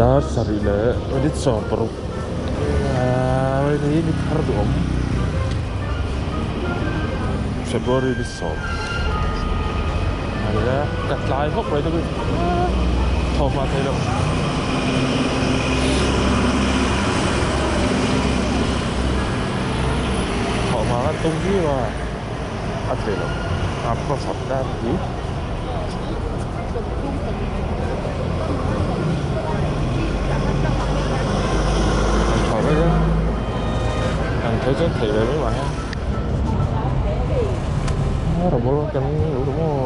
Dar sarih leh minute 16 ni ni thar duhawm February ni 10 a ka tlai vak mai deuh in thaw hma thei lo. Thaw hma khan tum viau a a theih loh a hmasa tan hi. An thaw vek a an tho chuan theih ve mai mah hian a rawmawl kan lo rawh maw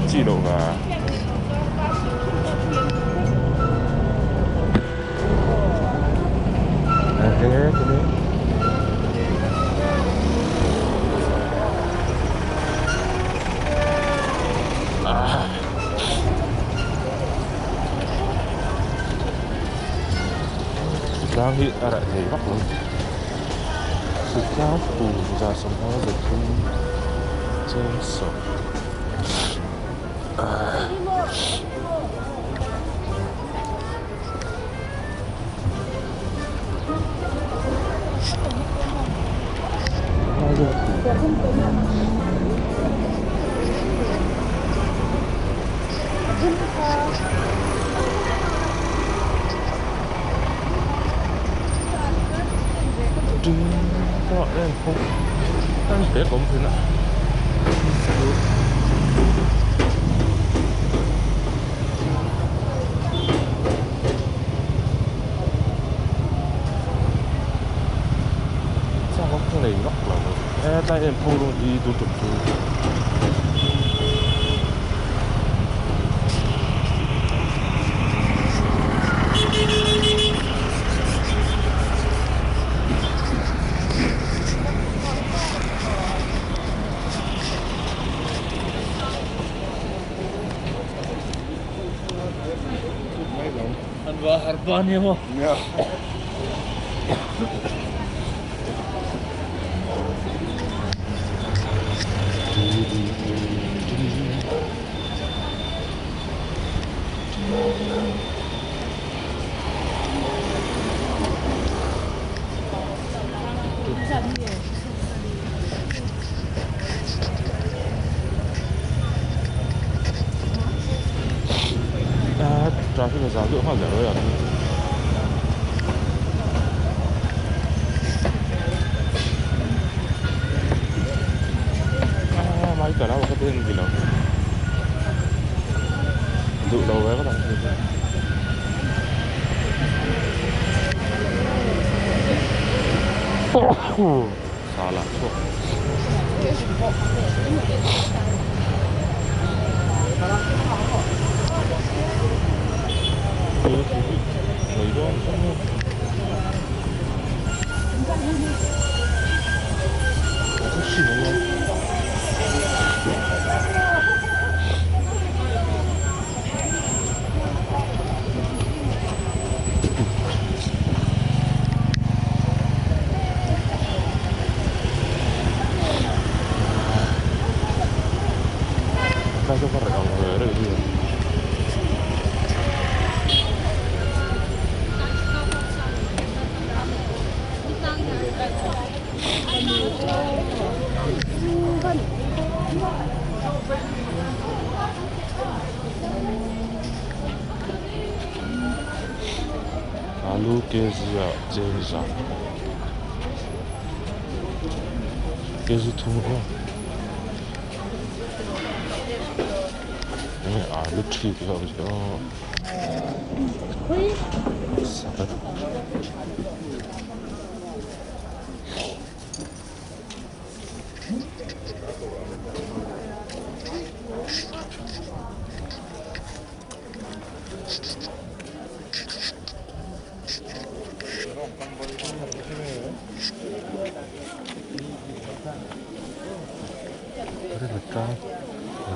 chi loh va. Tlang hi a reh thei vak lo Sitlang kum 153 cheng sawm. Hetlai em pho rawng hi tun tum chu Traffic a zau deuh nghal der mai a. Mai ka lo ka den ni lo duh lo ve vak ang chu. Sala chhuak. Alu kg ah cheng za kg thum aw enge alu thi te pawh a awm thei aw sabat.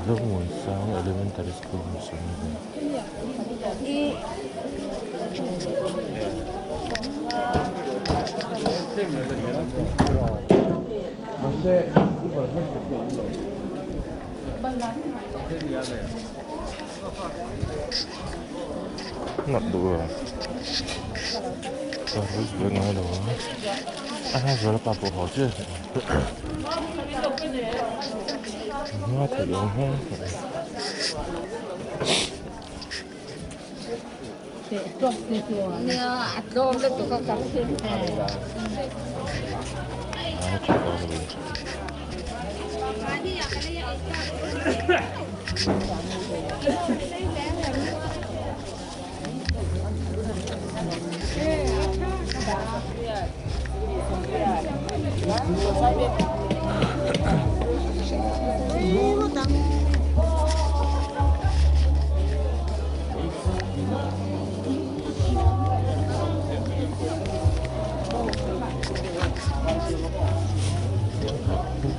Zomuansang Elementary School Nalh duh ve. Ka risk ve ngai lo a. A hma zuala pa pawh haw chiah a hma theih awm hle.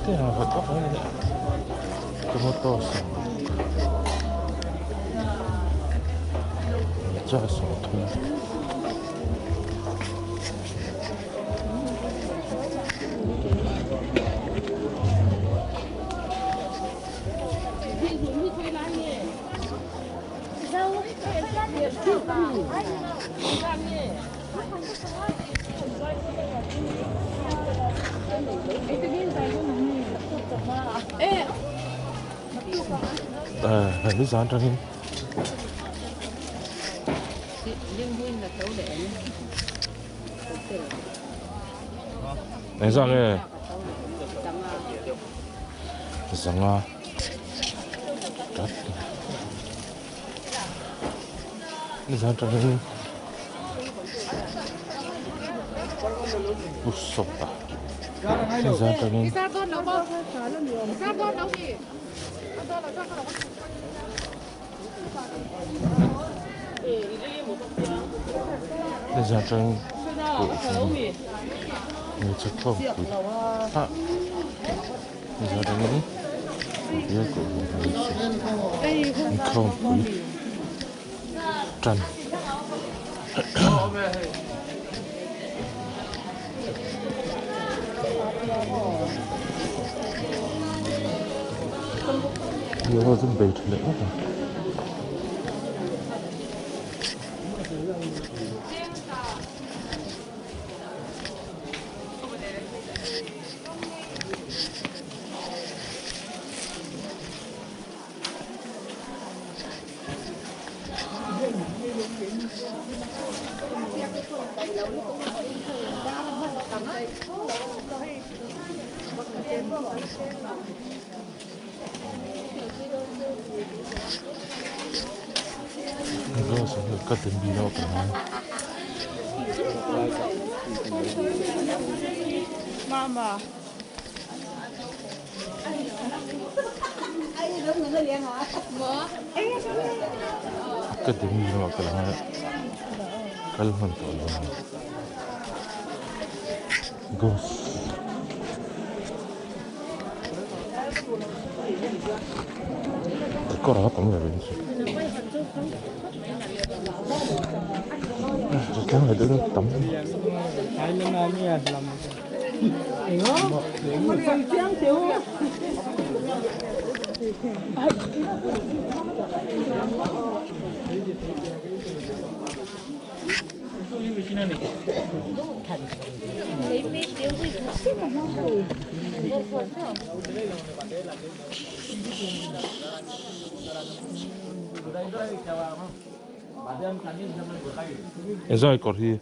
A tha dawn a ni. Tomato 60 30. Hemi zan atangin Engzah nge zanga nizan atangin Pu Sawta nizan atangin. Nizan atangin kohhran hmeichhe khawmpui ah nizan atangin bial kohhran hmeichhe inkhawmpui tan. Yoga chu bei tha leh ngawt ang. Academy lamah kal angai a kal hman tawh lo a ni ghost kawr a tam ve chu tlang leh deuh deuh tam. Zai kawr hi.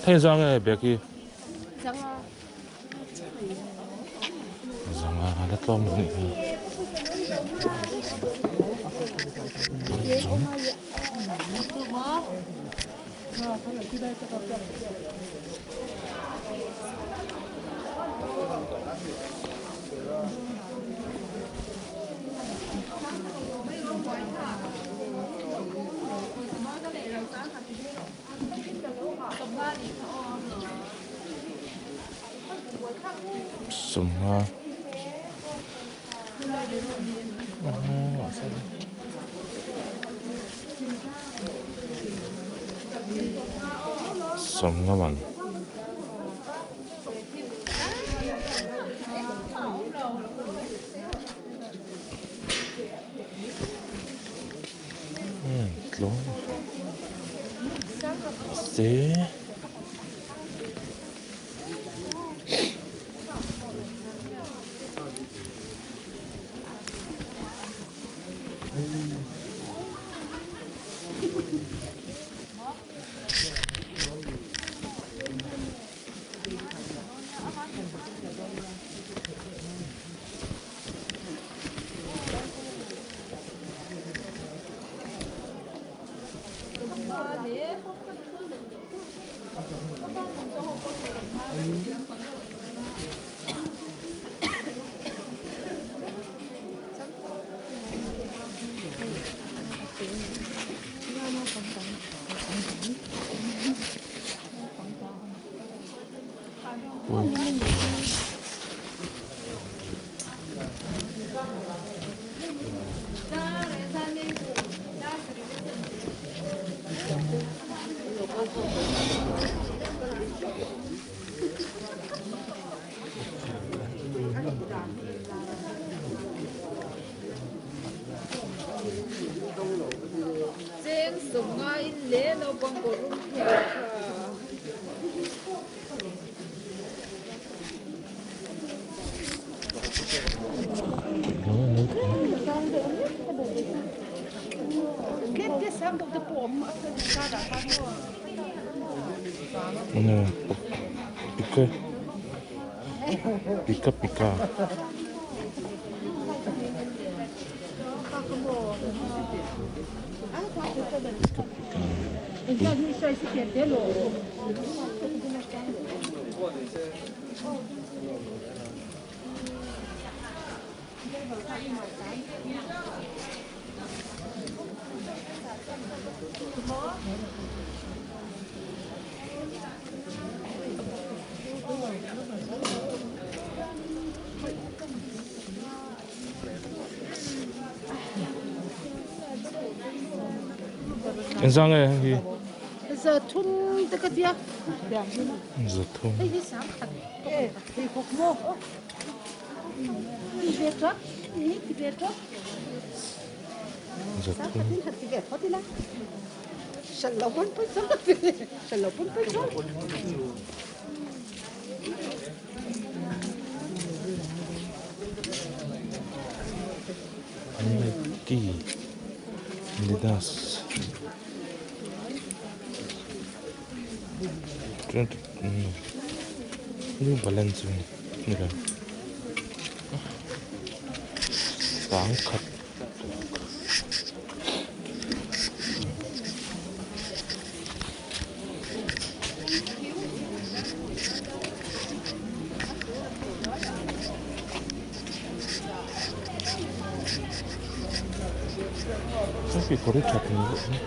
Thei zang nge bag hi? Zanga la tlawm lo nih hi. Sawmnga sawmnga man tlawm se. Pika pika pika. Engzah nge hei hi? Zathum te ka tia. Zathum. Hei hi sangkhat. Pheikhawk maw? Ti ve tawp. Ti ve tawp. Zathum. Ti ve phawt ila. Sal lo pawn pawn zawk. Sal lo pawn pawn zawk. Nike Adidas New Balance ni lo sangkhat. Hei kawr hi that hmel deuh mai.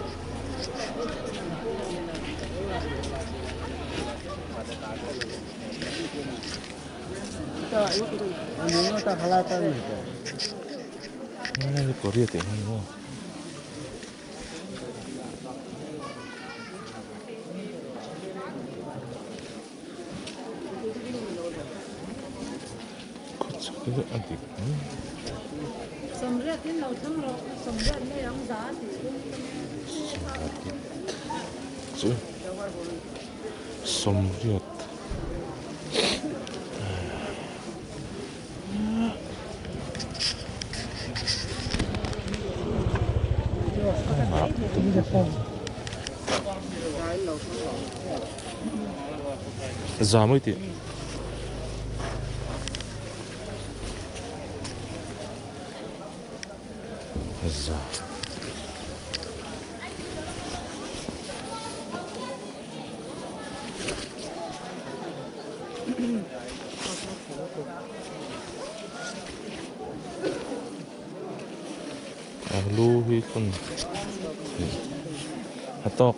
Kawr hi a tih hman maw. Sawmriat. Za mai tih. Za. A lu hi thlun theih a tawk.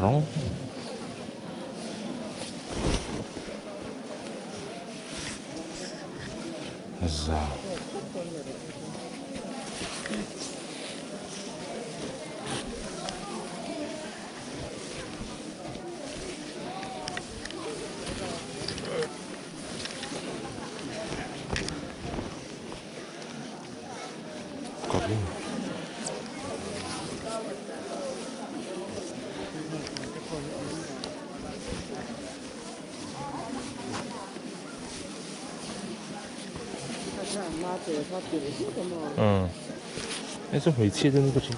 Rawng. Za. Hei chu hmeichhia te an ni ka thin.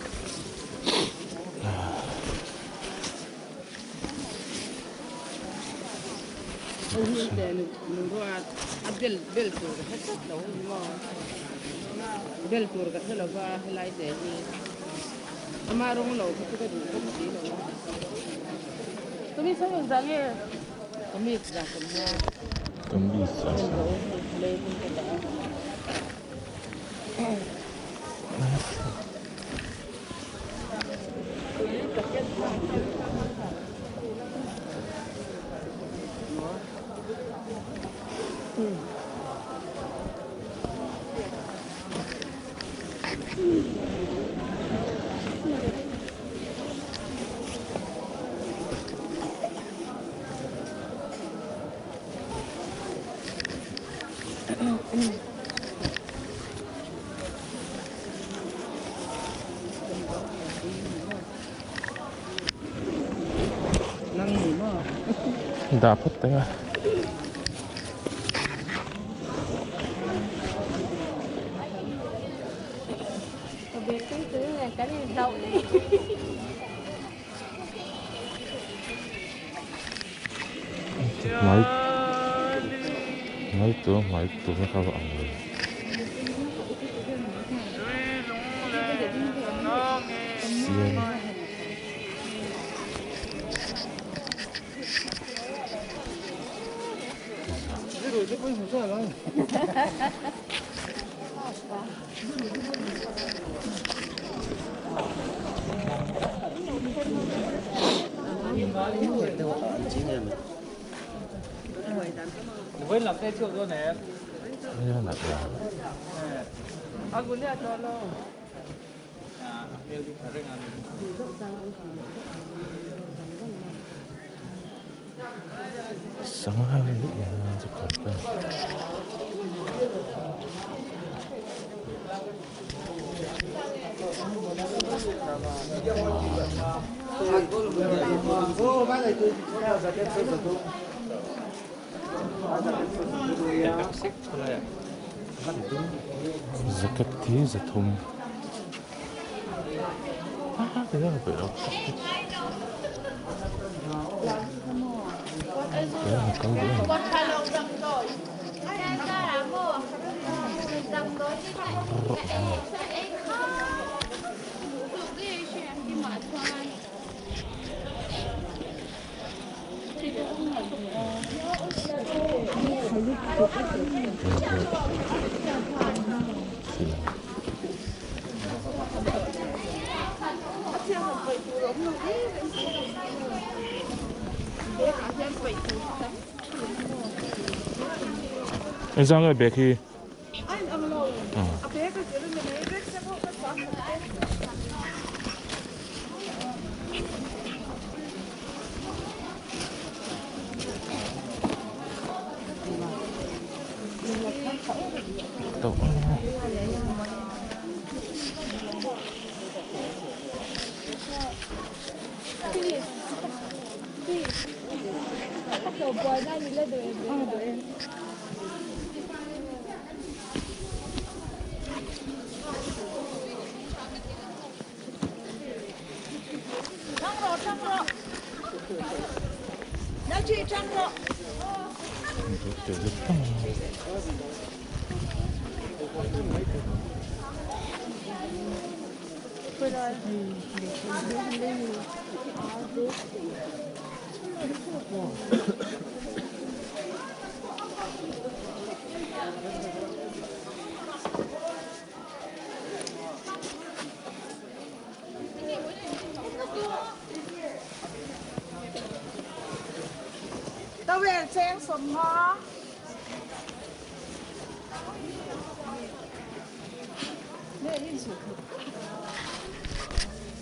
Dah phawt teh a. Hmai hmai tur hmai tur kha va ang ve. Siam. Sangha chu kawr a. Jacket hi zathum Engzah nge bag hi?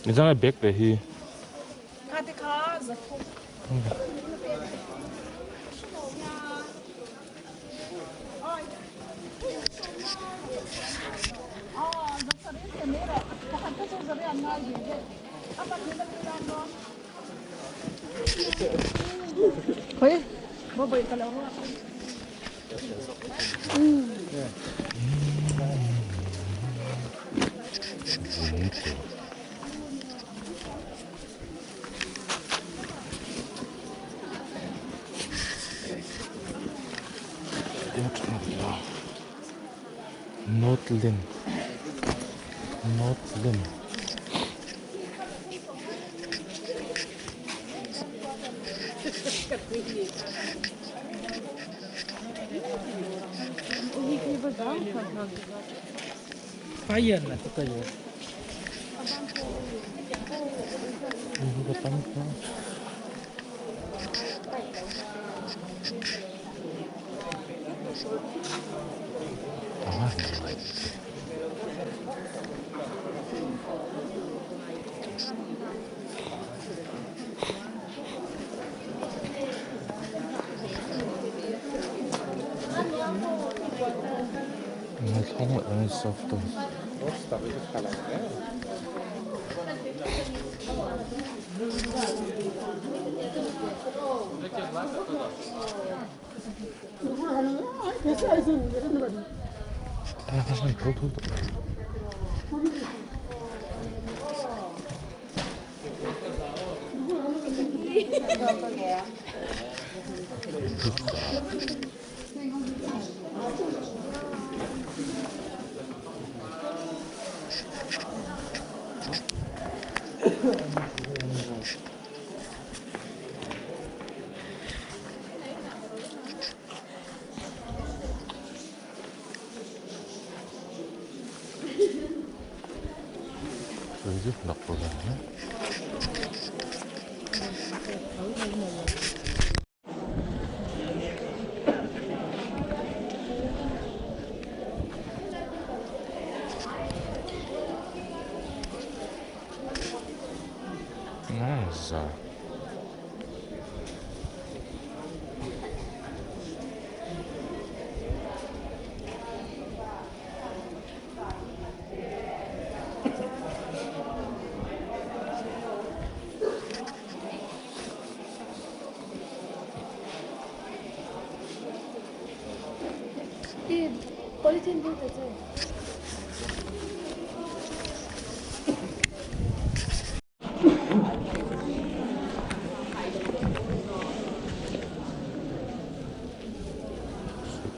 Engzah nge bag ve hi? North Lim North Lim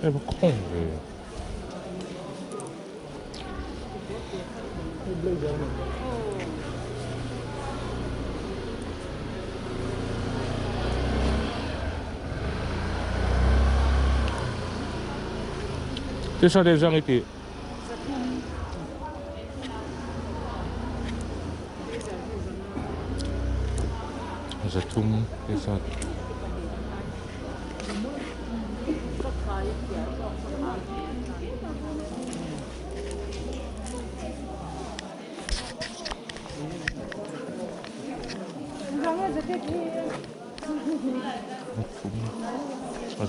那不空的。这上得上一点。Zathum te zat.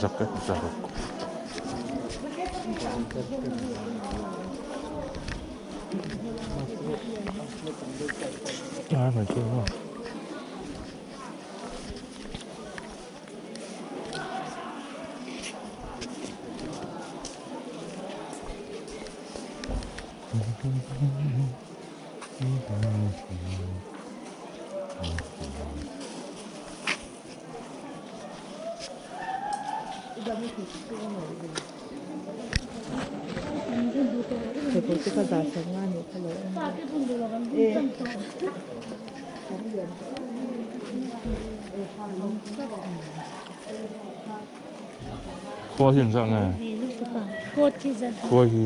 Jacket zaruk. Ah, mà chưa không? Khua hi engzah nge? Khua hi.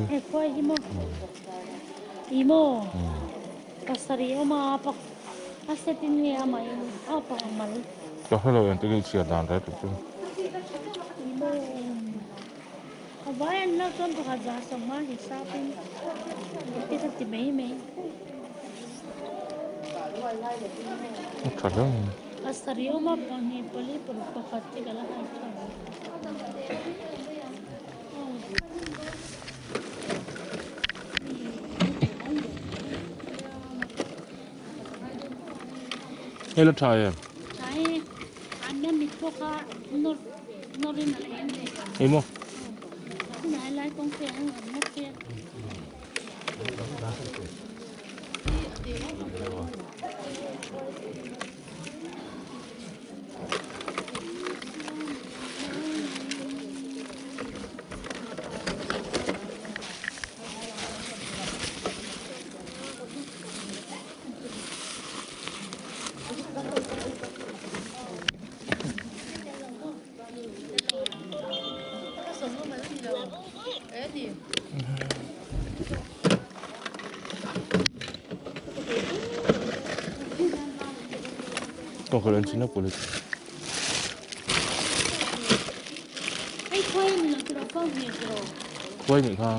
Ka hre lo engtin nge i chhiar dan reng chu. A tha hle mai. Hei la tha em? Ei maw? Kawngkhar an chhin a police. Khuai nih kha.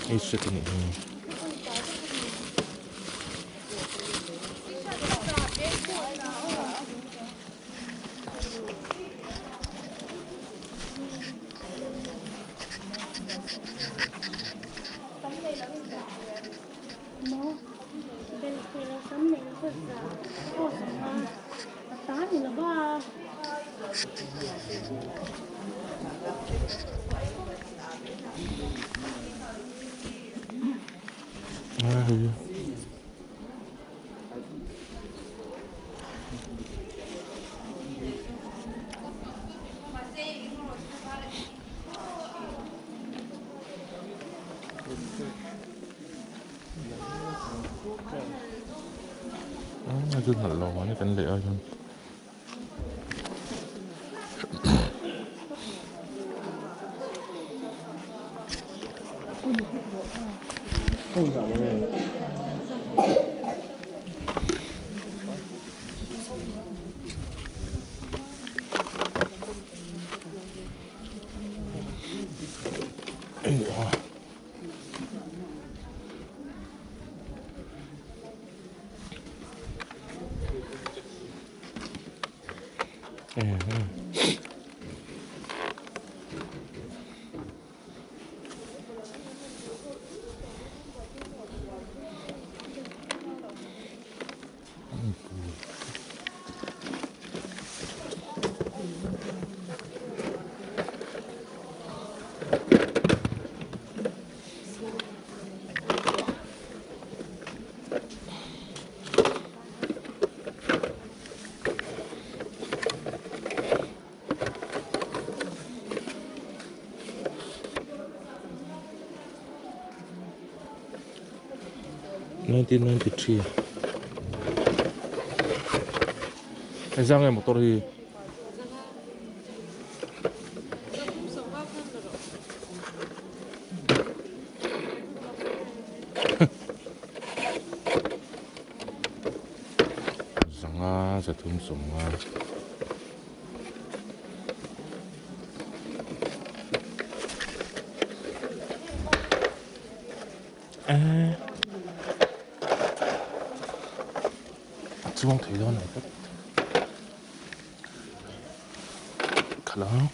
Hei set a nih hi. A chu hnalh lo mahni kan leh a chuan. 1993 Engzah nge motor hi Zanga zathum sawmnga. Chuang thei dawn lo tlat. Khalh ang.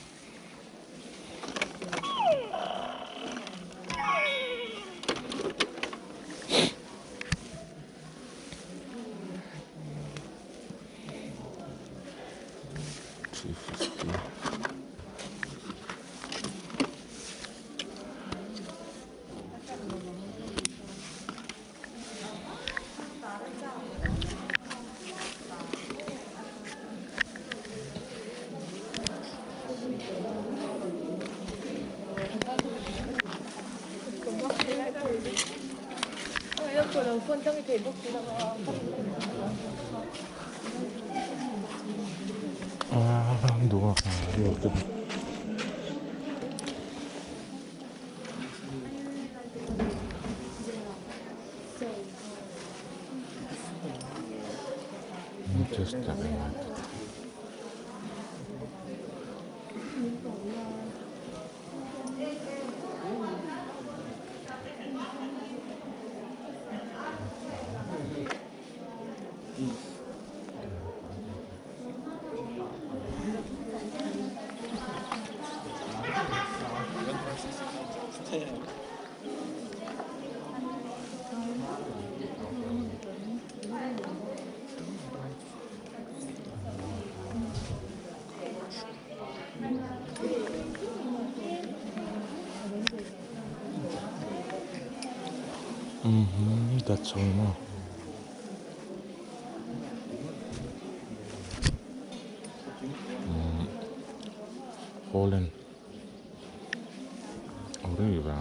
350. Manchester United. Mhm, that's all now. Holland. Arriva.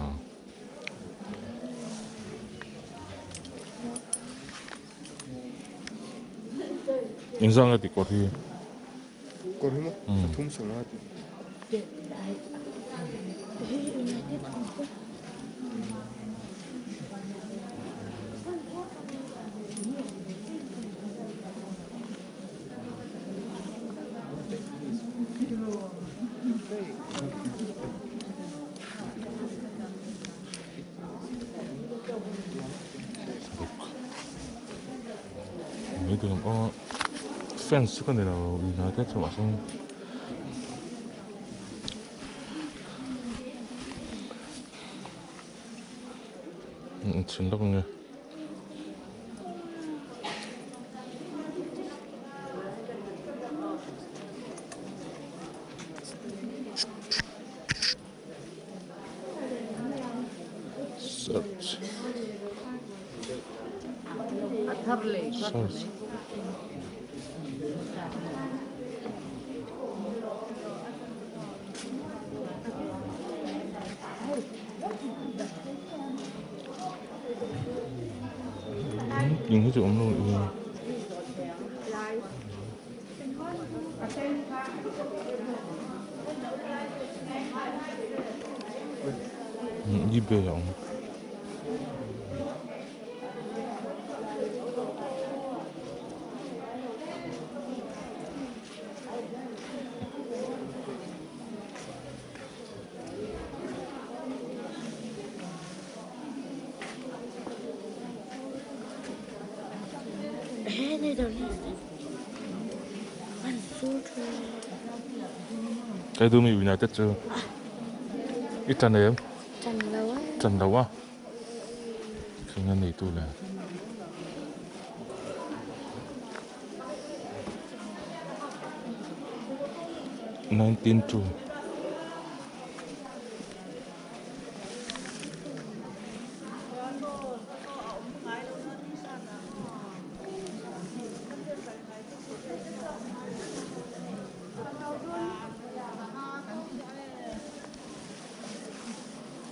Engzah nge tih kawr hi? Kawr hi maw? Pathum sawmnga tih. Fans chu ka ni lo United chu mahse inchhin lawk ang e. Search. Search. Eng hi chu awm lo i. Ebay a awm. Cái đứa mình United chưa? Ít chân em? Chân đâu á? Không nên này tôi là 19 2.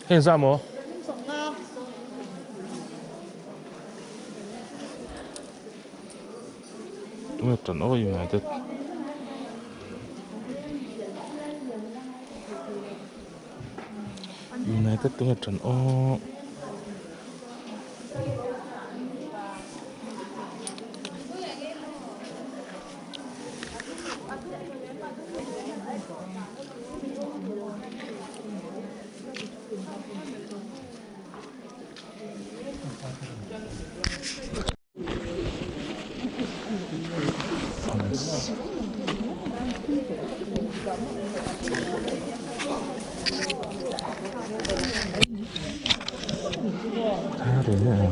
Heng zah maw? Tunge tan aw United. United tunge tan aw.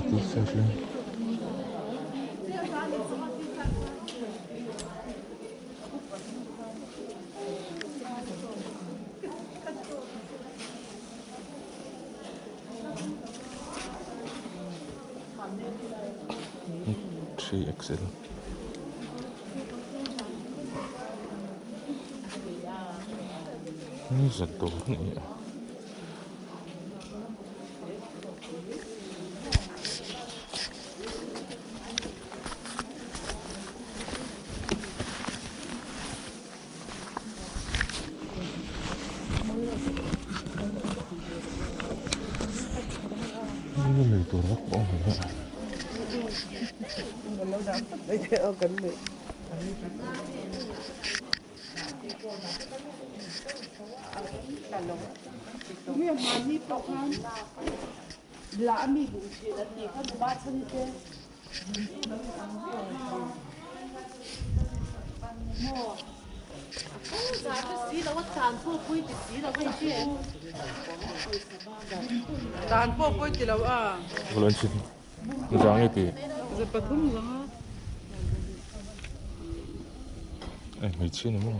T-shirt le. 3XL. Ni zat dawr a ni a. Ni lei tur vak pawh a awm lo a. Hmeichhia ni maw?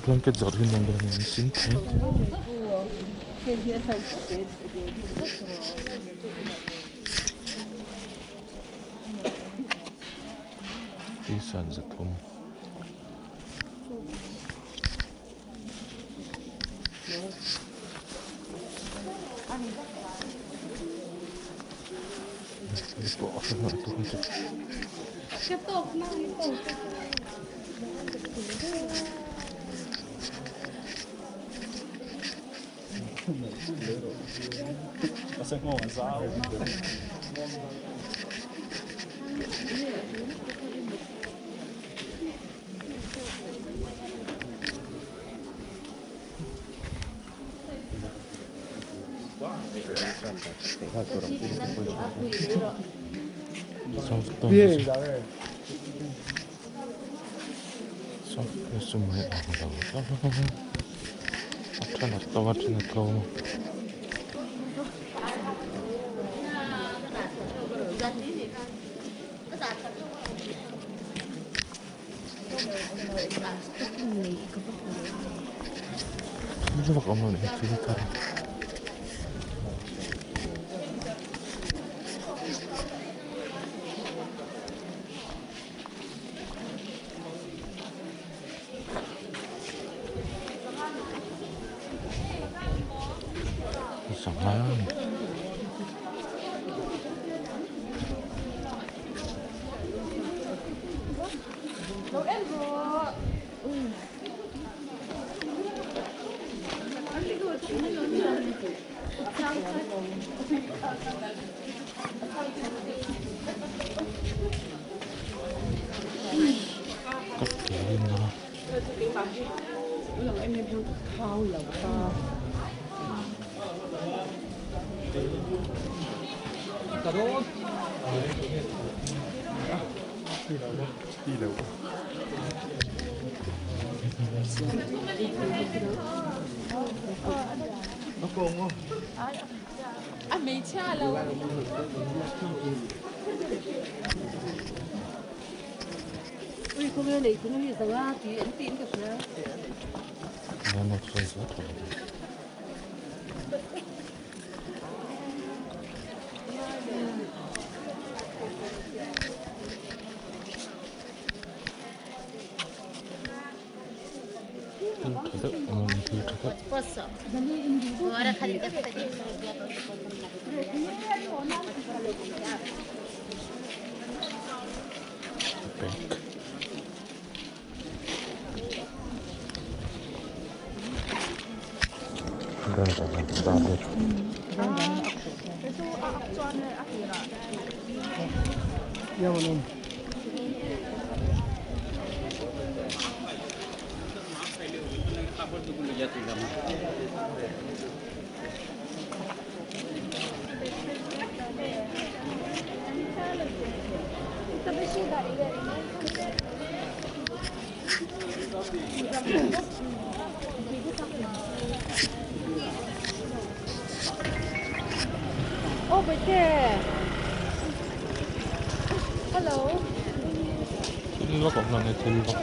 Blanket zawrh hi nuam ber a ni an sin thei. T-shirt zathum. A then a to a then a tlawm a. Thil vak awm lo nih hi thil thar. Sangha a ni. Ka ke na. Bank. Thil vak awm lo nge thil vak.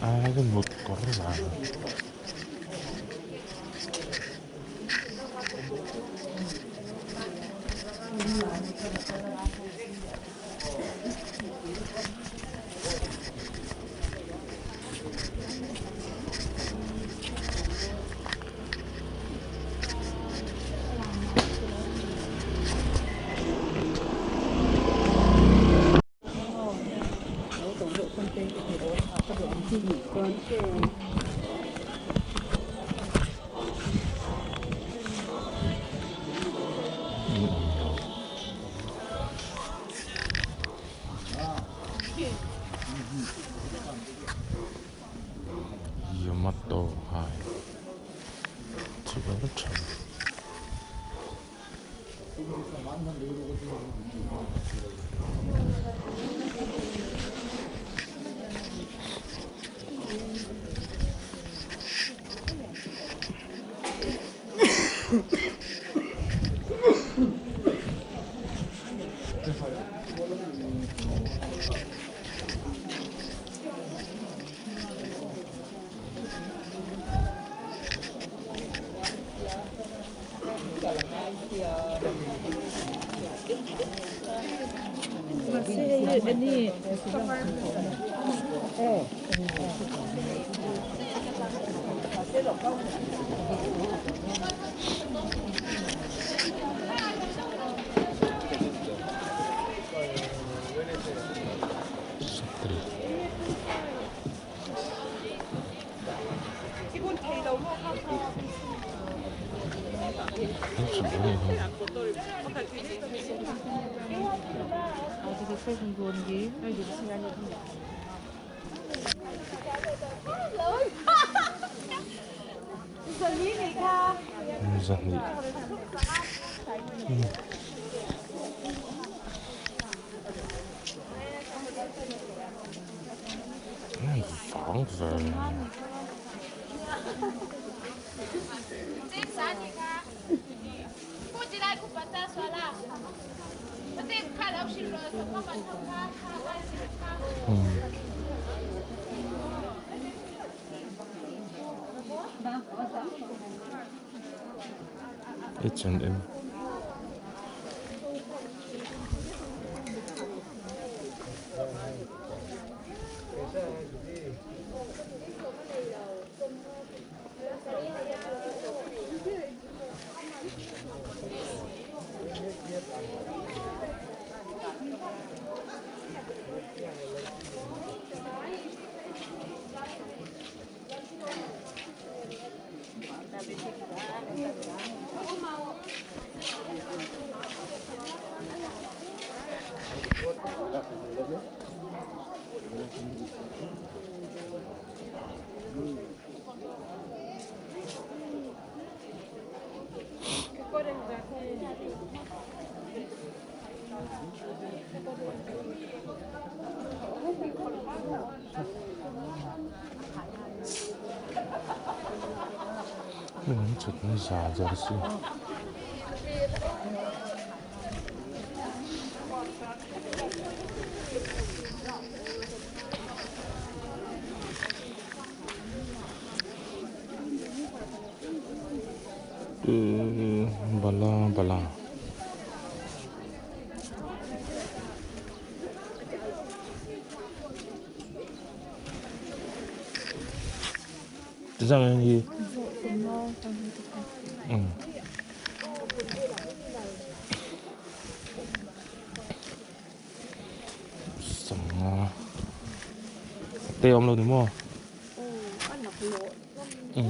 Ai cái một có là Yamato hai H&M. Mình chụp nó già giờ xí. Bala bala. Thế gì? Ừ. Sống tê ông đâu đúng không? Ừ.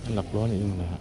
A laklawh a nih hi mawle aaa.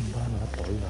Banah a tawi lo.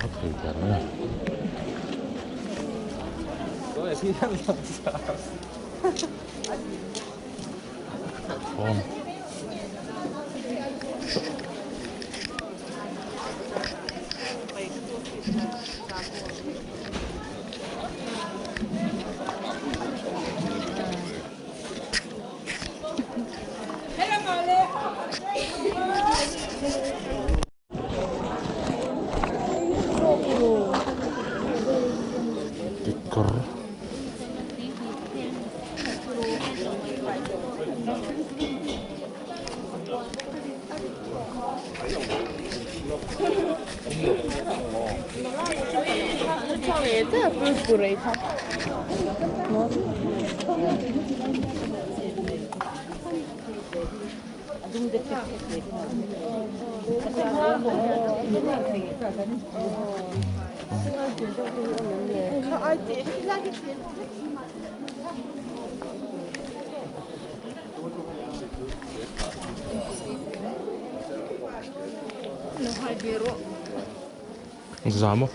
A thei der mai a. Form. Kekawr. Zam a.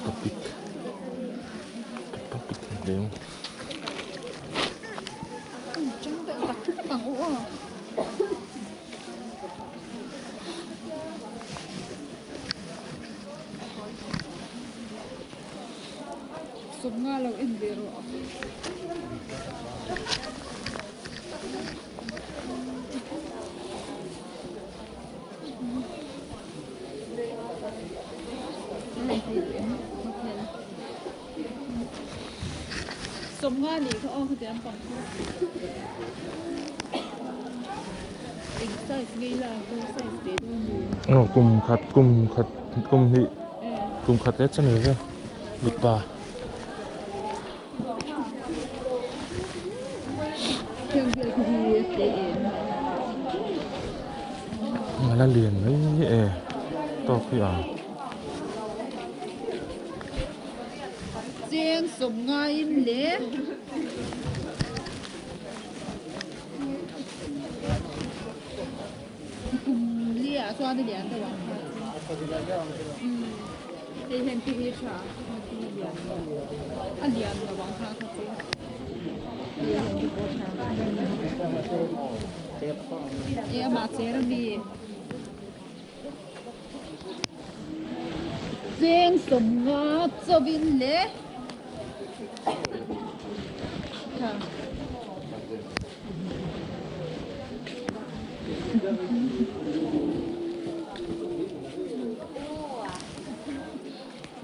Topic topic leu Aw kum khat kum khat kum hnih kum khat leh chanel vel mipa. A la lian mai e tawk hi ang.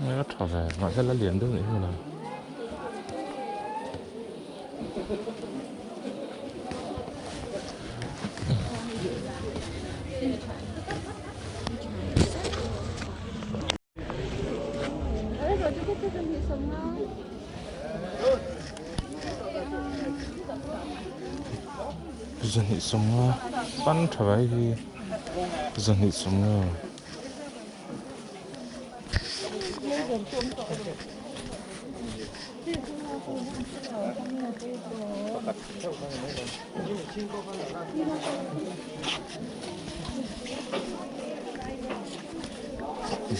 A tha ve mahse la lian deuh nih hi maw. Zahnih sawmnga pan tha vai hi zahnih sawmnga.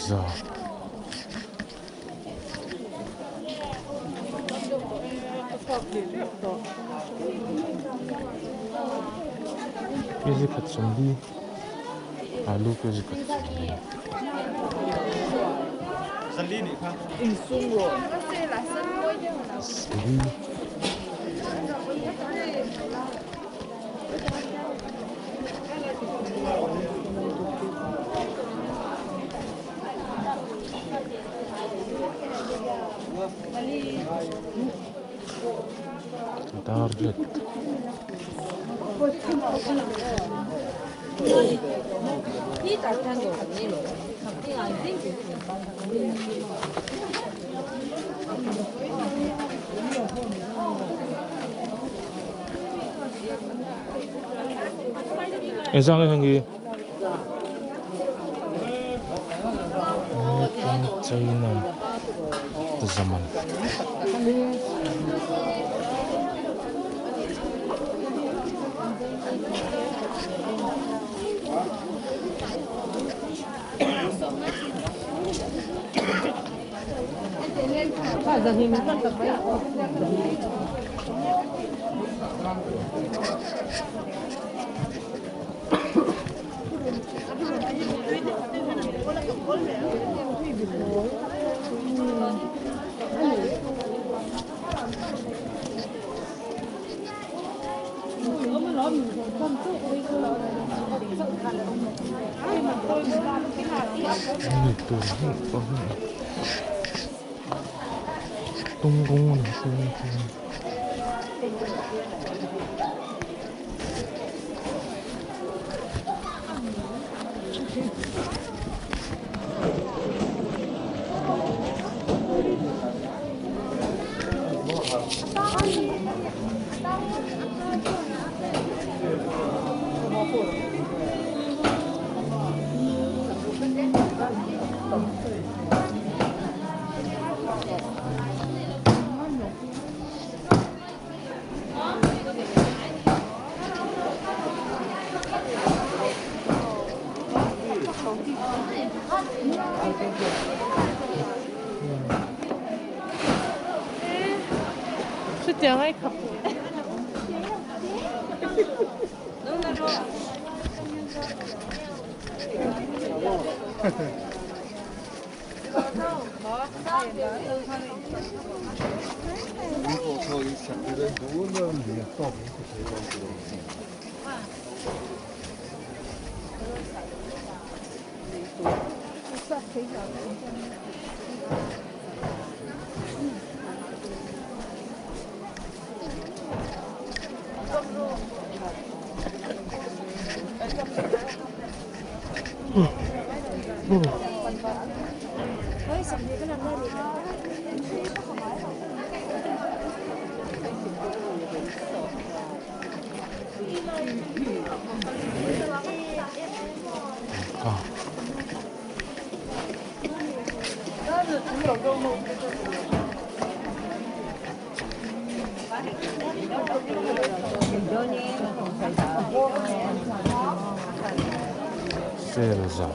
Za. Kg khat sawmli alu kg khat sawmli. Sali. Target. Engzang nge heng hi? China zaman. 东宫的东宫。Chutiang ai khap. Selza.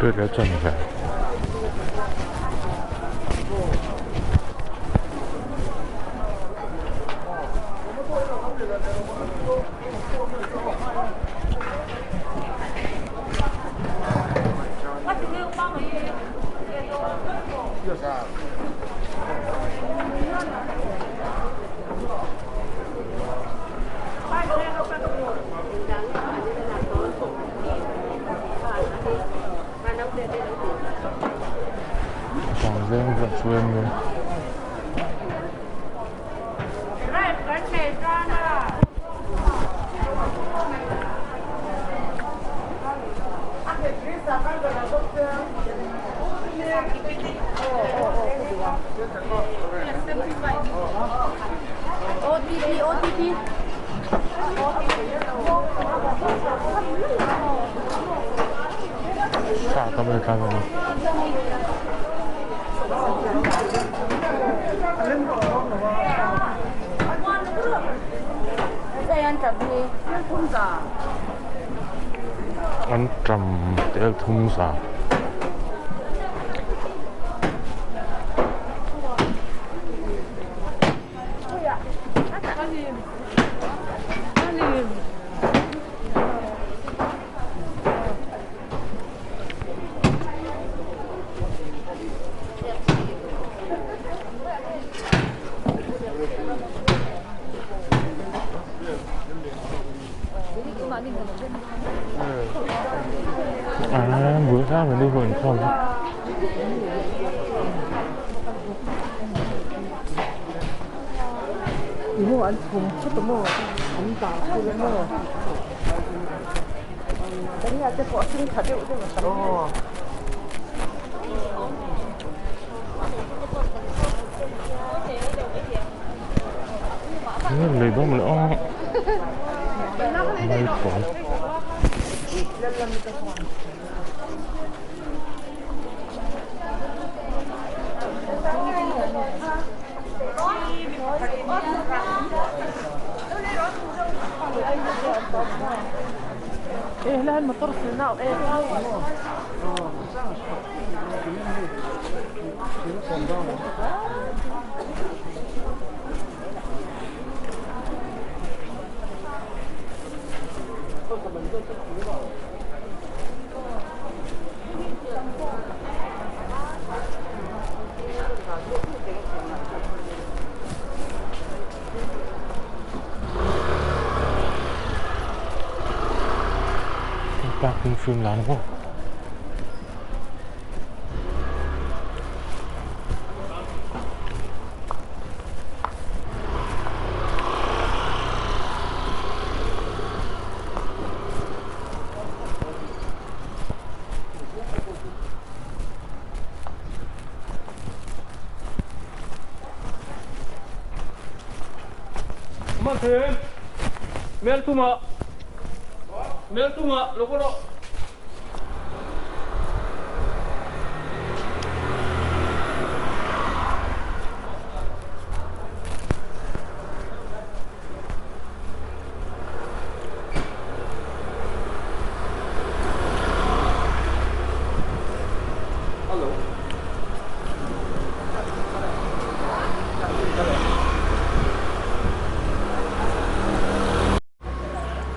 对，来转一下。An ṭam tel thum za. À, bữa sáng mình đi vườn không? Lei dawn mawle aw naupang. Parking film lan maw.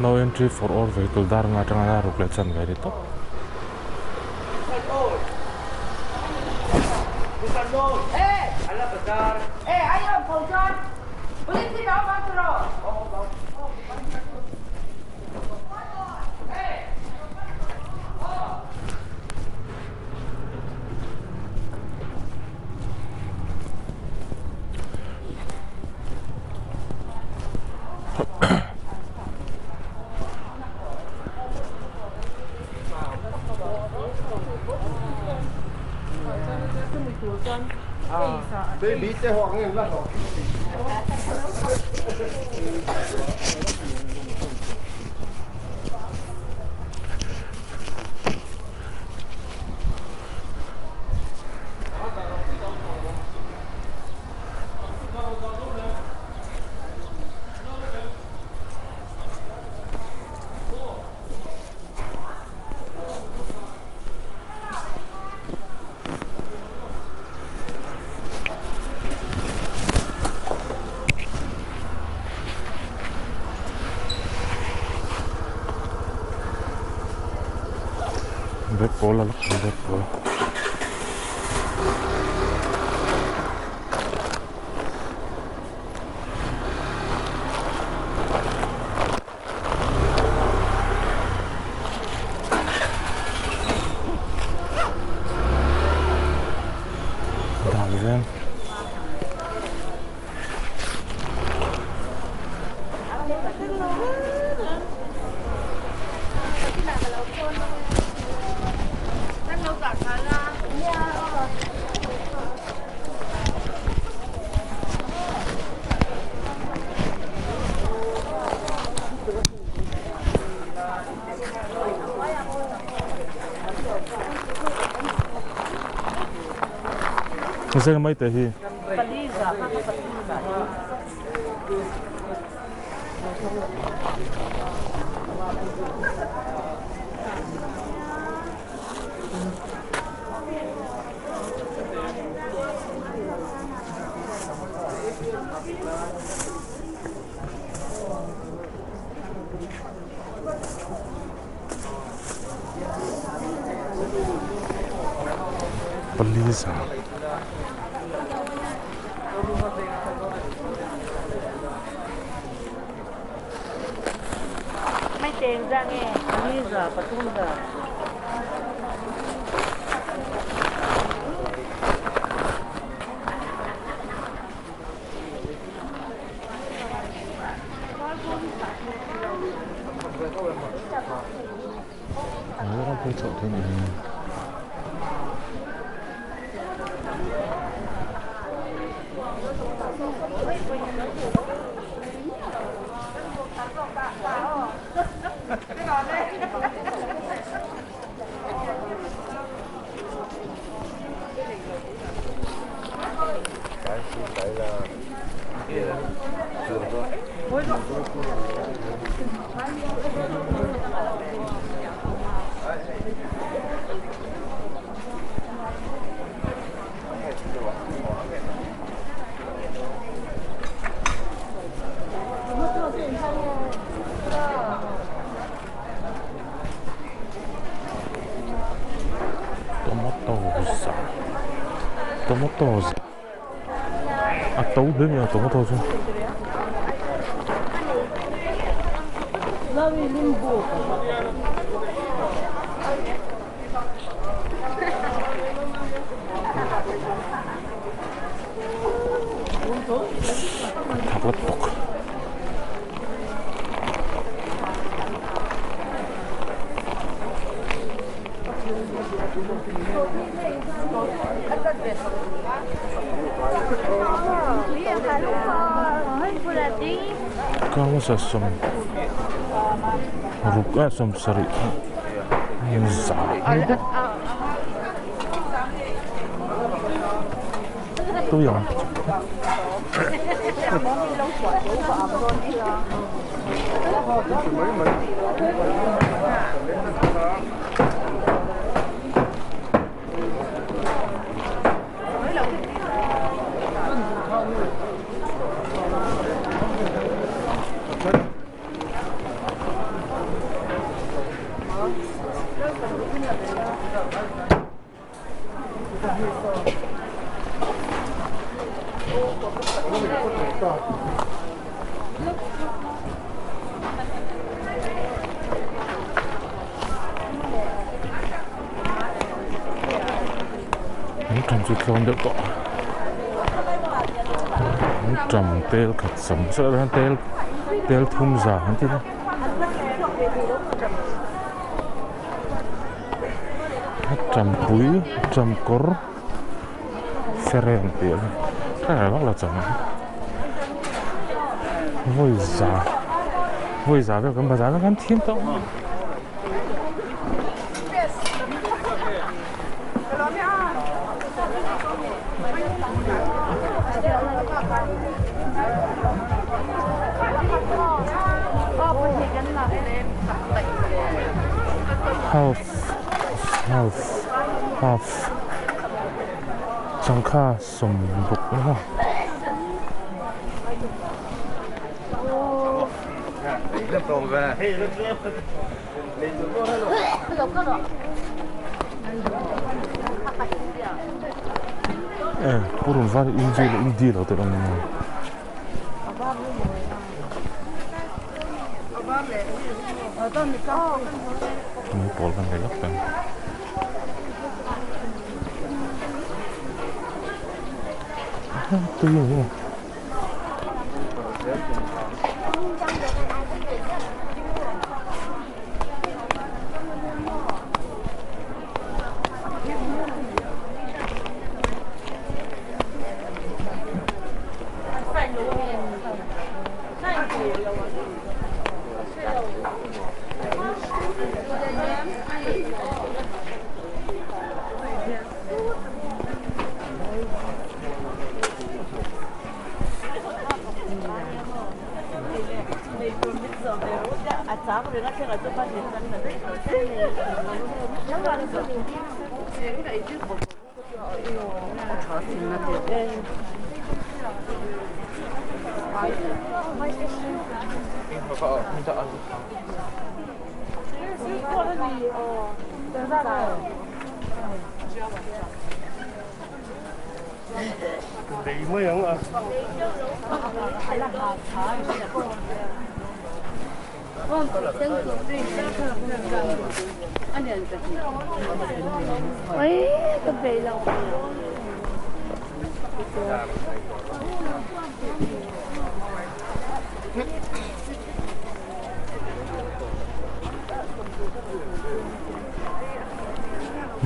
No entry for all vehicle dar nga atanga dar ruk leh chanve a ni tawp. Bag pawl a la khan bag pawl. Dan veng. Zeng mai te hi. Pali za. Tomato za tomato za a to hle mai a tomato chu. Thak la tawk. Kawasa sawm ruk a sawmsarih za tui ang. Anṭam chu tlawm deuh tawh anṭam tel khat sam saw hian tel tel thum za an ti a anṭam pui anṭam kawr sereng tih a hre vak lo chang vawi za vawi za vel kan bazar a kan thim tawh. Half half half changkha sawm bawk a. Purun var inzui leh indi lo te awm a ni. Mai pawl kan nei lawk ang. Tui a ni.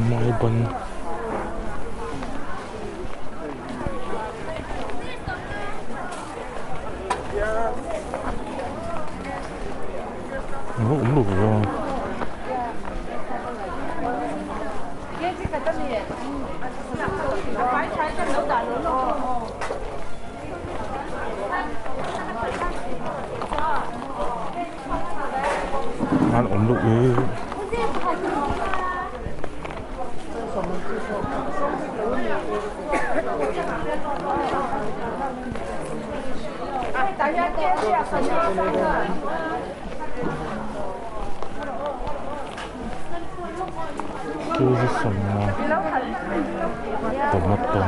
Mai ban. awm lo ve a. An awm loh e. Kg 50 tomato.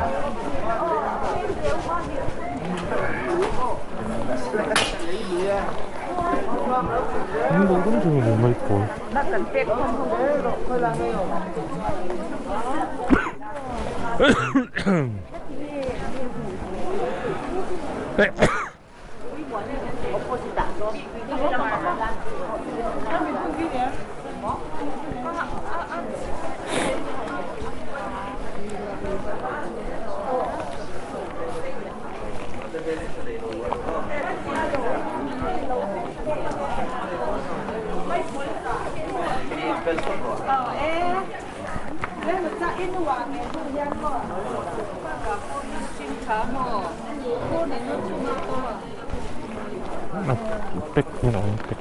A pack in a awm pack.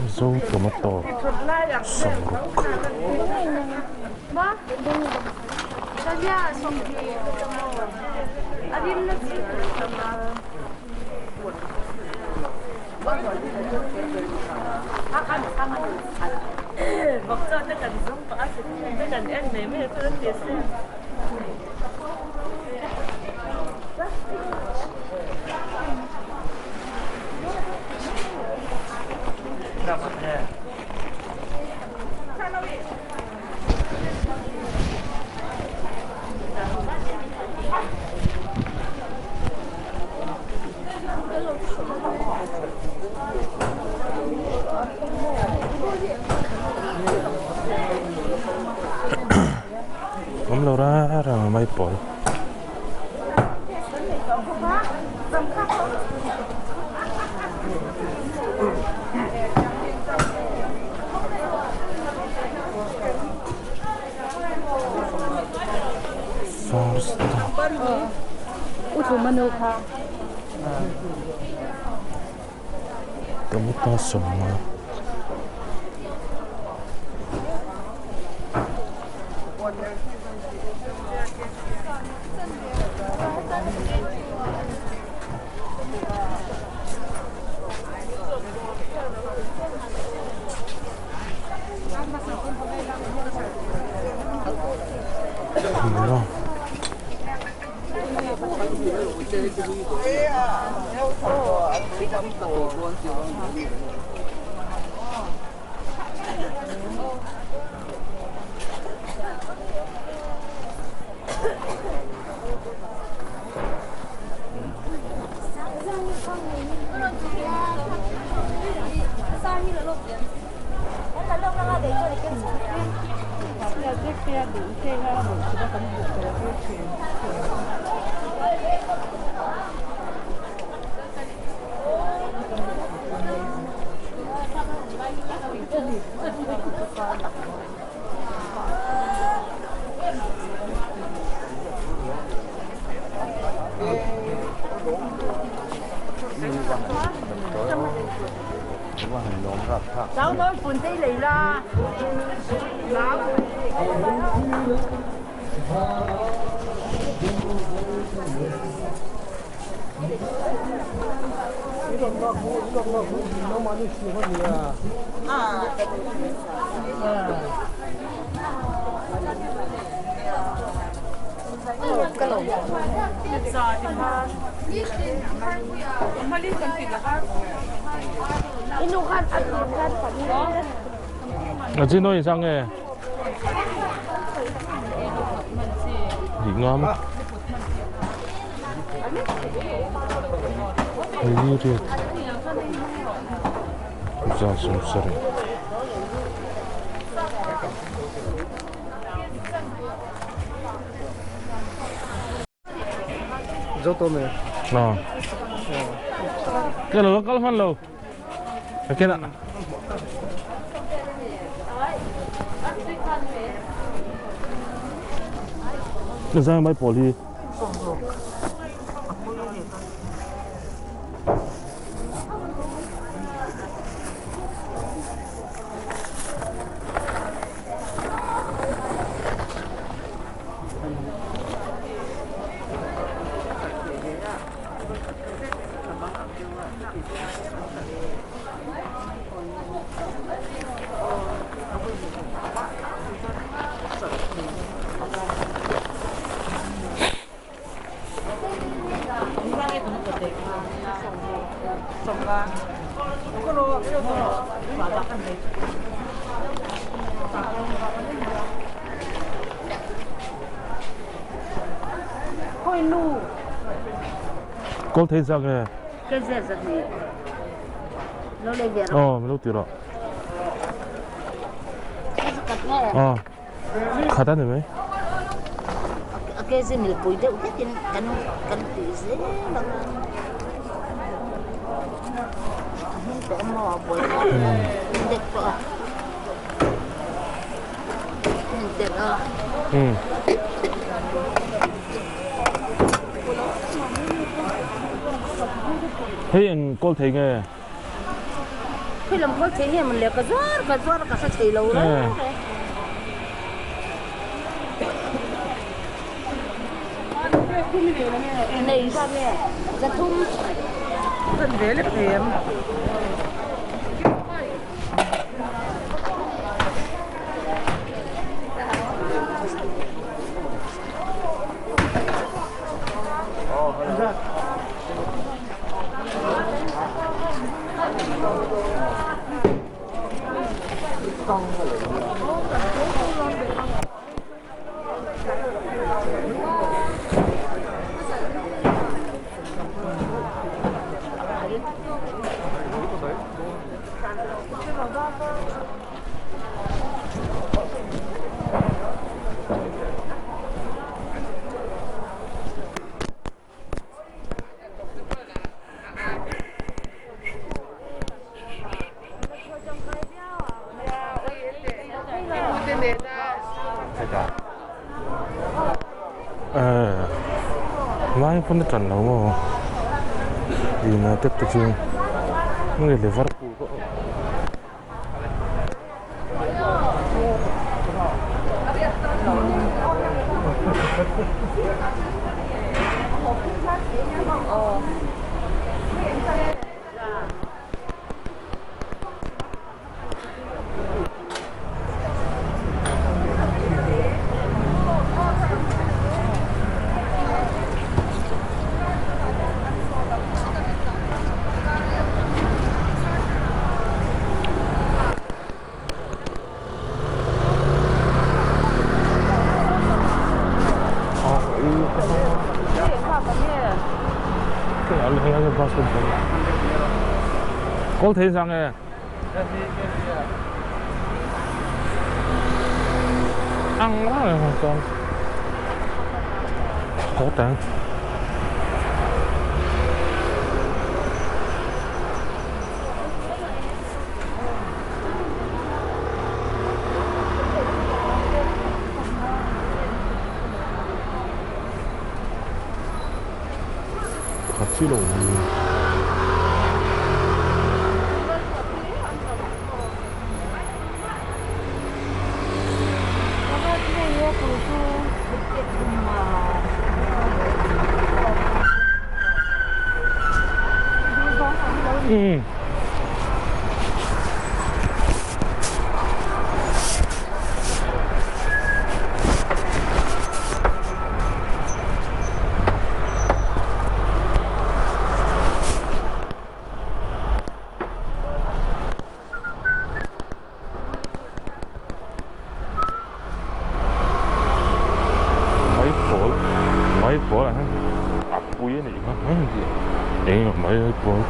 Mizo tomato sawmruk. Awm lo ra rang a mai pawl. First Tomato sawma. Chin oi sang nge. Đi ngon. Đi đi. Güzel sonuçları. Zoto me. No. Cái lỗ có phân lô. Cái nào. Cái sao mấy bỏ đi. Có thấy sao kìa? Cái gì vậy? Nó lên về rồi. Ờ, lúc tiểu rồi. Ờ, khá đắt rồi mấy. Cái gì mình bùi đâu hết cái căn tự dễ lắm. Không có mò bùi đẹp quá. Đẹp à. Ừ. Thế anh có thấy nghe. Khi làm có thấy nghe mình lấy cái gió cái sao thấy lâu rồi. Này, ra thun. Gần về lấy tiền. Mai pun trần lâu mà vì nó tiếp tục chung người Liverpool có có thấy rằng này ăn quá rồi con có tặng 같이 lộn. Umm. Mai pawl mai pawl ah hian a pui a nih kha eng emaw mai pawl.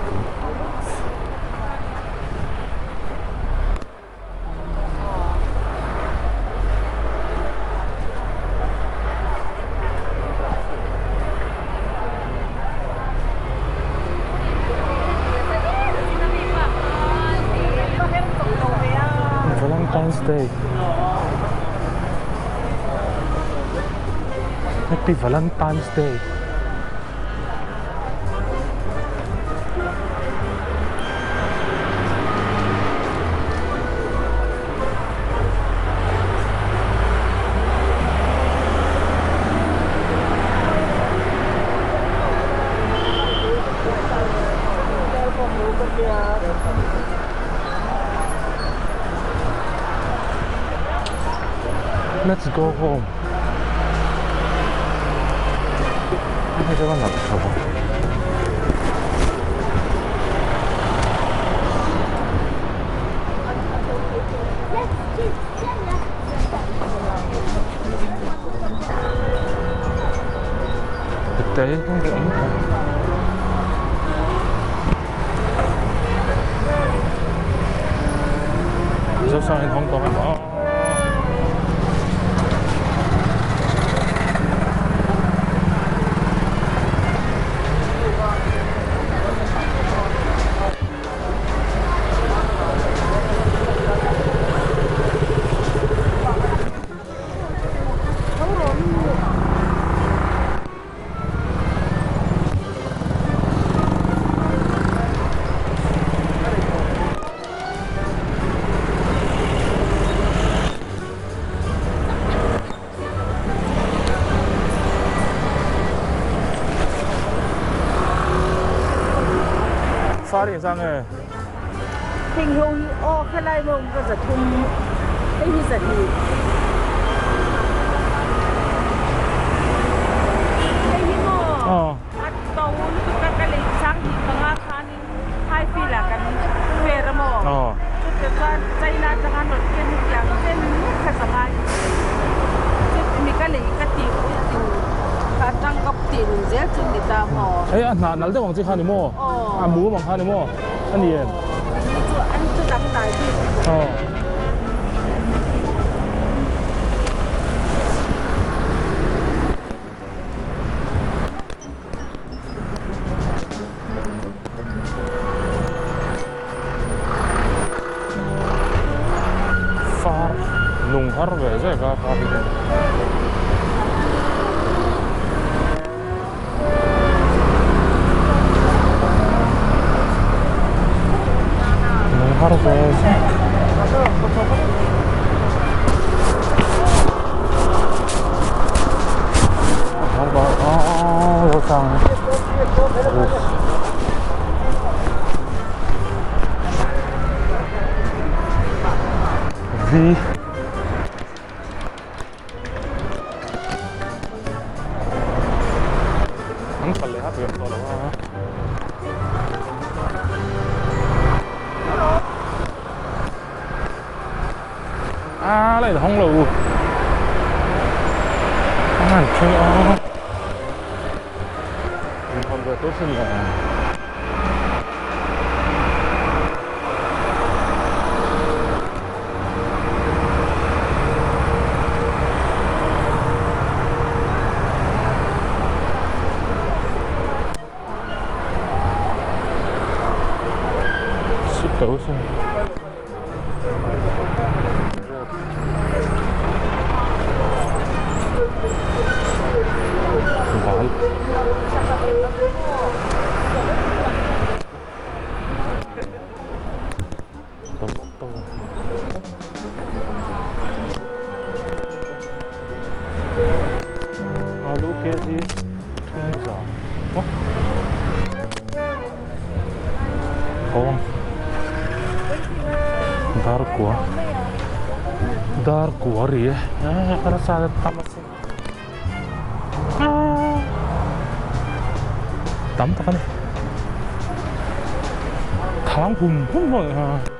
Valentine's Day Happy Valentine's Day Let's go home. Hei chu a nalh tha bawk. Thực tế không thể ứng Zo sang in Hong Kong em Far in sang e. Heng ho hi aw khelai maw ka zathum hei hi zahnih hei hi maw a to lutuk a ka lei sang hnih panga khanin high field ah kan fair a maw chutiang chuan China atanga rawn ken tiang chen kha zanga in ka lei chu mi ka lei ka tih tin kha atang ka tih nun zel chu ni ta maw. Hei a hnah nal deuh ang chi kha ni maw a mum ang kha ni maw. A ni em? Chu an chu dang dai bik. Aw. Far nung har ve zek a far hi. Nung har ve zek. Har ba aaa lo sang V An kal leh a pian tawh lo a. A la inhawng lo. A han thleng a. Inhawn ve tur sin le. Tomato. Alu kg thum za. Tho ang. Dar kua. Dar kua ri e. A nasa tam asin. Tam tak a ni. Thang hum hum hlawm a.